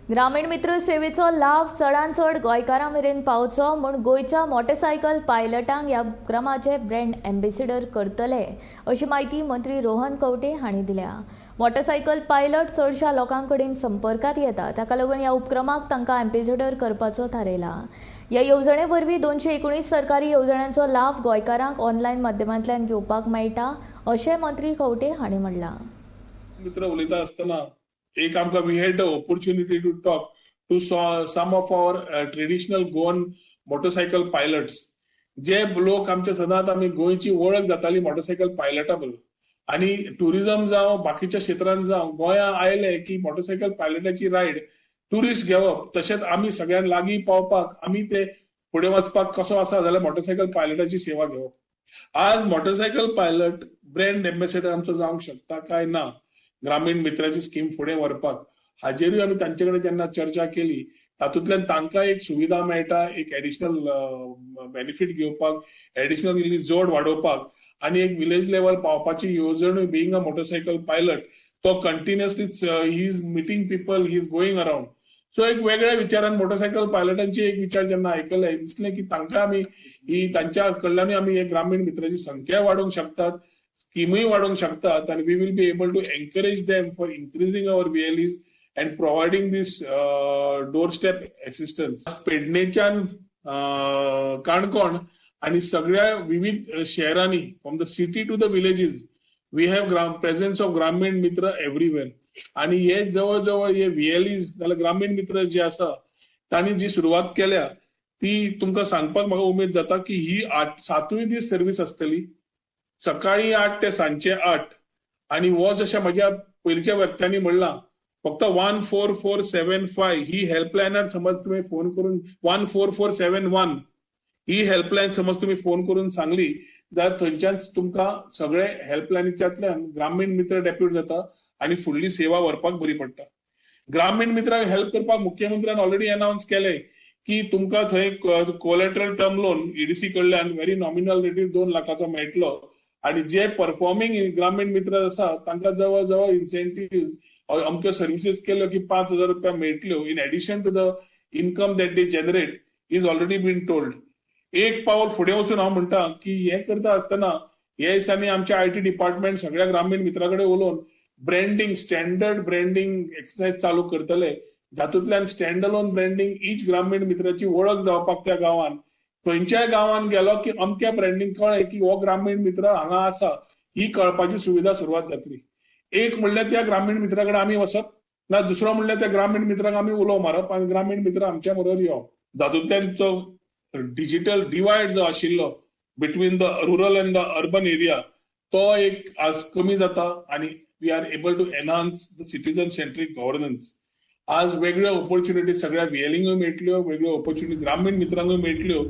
ग्रामीण मित्र सेवेचो लाव चडांत चड गोंयकारां मेरेन पावचो म्हूण गोंयच्या मोटरसायकल पायलटांक ह्या उपक्रमाचे ब्रँड एम्बेसिडर करतले, अशी म्हायती मंत्री रोहन खंवटे हांणी दिल्या. मोटरसायकल पायलट चडशा लोकां कडेन संपर्कात येता. ताका लागून ह्या उपक्रमाक तांकां एम्बेसिडर करपाचो थारायला. ह्या येवजणे वरवीं 219 सरकारी येवजण्यांचो लाव गोंयकारांक ऑनलायन माध्यमांतल्यान घेवपाक मेळटा, अशें मंत्री खंवटे हांणी म्हणलां. मित्र उलयता आसतना एक आमकां we had the opportunity to talk to some of our traditional Goan motorcycle pilots, जे लोक आमच्या सदांच आमी गोंयची वळख जाताली मोटरसायकल पायलटा बरोबर. आनी टुरिझम जावं, बाकीच्या क्षेत्रांत जावं, गोंया आयले की मोटरसायकल पायलटाची रायड टुरिस्ट घेवप, तशेंच आमी सगळ्यांक लागीं पावपाक, आमी ते फुडें वचपाक कसो आसा जाल्यार मोटरसायकल पायलटाची सेवा घेवप. आज मोटरसायकल पायलट ब्रँड एम्बेसेडर आमचो जावंक शकता काय ना ग्रामीण मित्राची स्कीम फुडें व्हरपाक, हाजेरूय आमी तांचे कडेन जेन्ना चर्चा केली, तातूंतल्यान तांकां एक सुविधा मेळटा, एक एडिशनल बेनिफीट घेवपाक, एडिशनल इल्ली जोड वाडोवपाक आनी एक विलेज लेवल पावपाची येवजण. बिईंग अ मोटरसायकल पायलट, तो continuously he is meeting people, he is going around. So एक वेगळ्या विचारान मोटरसायकल पायलटांची एक विचार जेन्ना आयकले, दिसलें की तांकां आमी ही तांच्या कडल्यानूय आमी एक ग्रामीण मित्राची संख्या वाडोवंक शकतात, स्किमूय वाडोवंक शकतात आनी we will be able to encourage them for increasing our VLEs and providing this door step assistance. पेडणेच्यान Canacona आणि सगळ्या विविध शहरांनी, from the city to the villages, we have presence of Gramin Mitra everywhere. आणि हे जवळ जवळ हे व्हीएलईज जाल्यार ग्रामीण मित्र जे आसा, तांणी जी सुरवात केल्या ती तुमकां सांगपाक म्हाका उमेद जाता की ही आठ सातूय दीस सर्वीस आसतली, सकाळी 8 ते सांजचे 8. आणि हो जशें म्हज्या पयलींच्या वक्त्यांनी म्हणलां, फक्त 14475 ही हेल्पलायनार समज तुम्ही फोन करून, 14471 ही हेल्पलायन समज तुम्ही फोन करून सांगली जाल्यार थंयच्यान तुमकां सगळे हेल्पलायनीच्यातल्यान ग्रामीण मित्र डेप्यूट जाता आणि फुडली सेवा व्हरपाक बरी पडटा. ग्रामीण मित्राक हेल्प करपाक मुख्यमंत्र्यान ऑलरेडी अनाउन्स केले की तुमकां थंय कोलेट्रल टर्म लोन ईडीसी कडल्यान व्हेरी नॉमिनल रेटीर 2 लाखाचो मेळटलो आणि जे परफॉर्मिंग ग्रामीण मित्र आसा तांकां जवळ जवळ इन्सेंटिव्ह, अमक्यो सर्विसीस केल्यो की 5000 रुपया मेळटल्यो in addition to the income that they generate is already been told. एक पावल फुडें वचून हांव म्हणटा की हें करता आसतना हे दिसांनी आमचे IT department सगळ्या ग्रामीण मित्रा कडेन उलोवन ब्रँडींग, स्टँडर्ड ब्रँडींग एक्सरसाइज चालू करतले, जातूंतल्यान स्टँड अलोन ब्रँडींग इच ग्रामीण मित्राची वळख जावपाक, त्या गांवान खंयच्याय गांवान गेलो की अमक्या ब्रँडींग कळ्ळें की हो ग्रामीण मित्र हांगा आसा, ही कळपाची सुविधा सुरवात जातली. एक म्हणल्यार त्या ग्रामीण मित्रा कडेन आमी वचप ना, दुसरो म्हणल्यार त्या ग्रामीण मित्राक आमी उलो मारप आनी ग्रामीण मित्र आमच्या बरोबर येवप. जातूंतल्यान जो डिजिटल डिवायड जो आशिल्लो between the rural and the urban area, तो एक आज कमी जाता आणि we are able to enhance the citizen centric governance. आज वेगळ्यो ऑपॉर्च्युनिटी सगळ्या व्हीएलईंकूय मेळटल्यो, वेगळ्यो ऑपॉर्च्युनिटी ग्रामीण मित्रांकूय मेळटल्यो.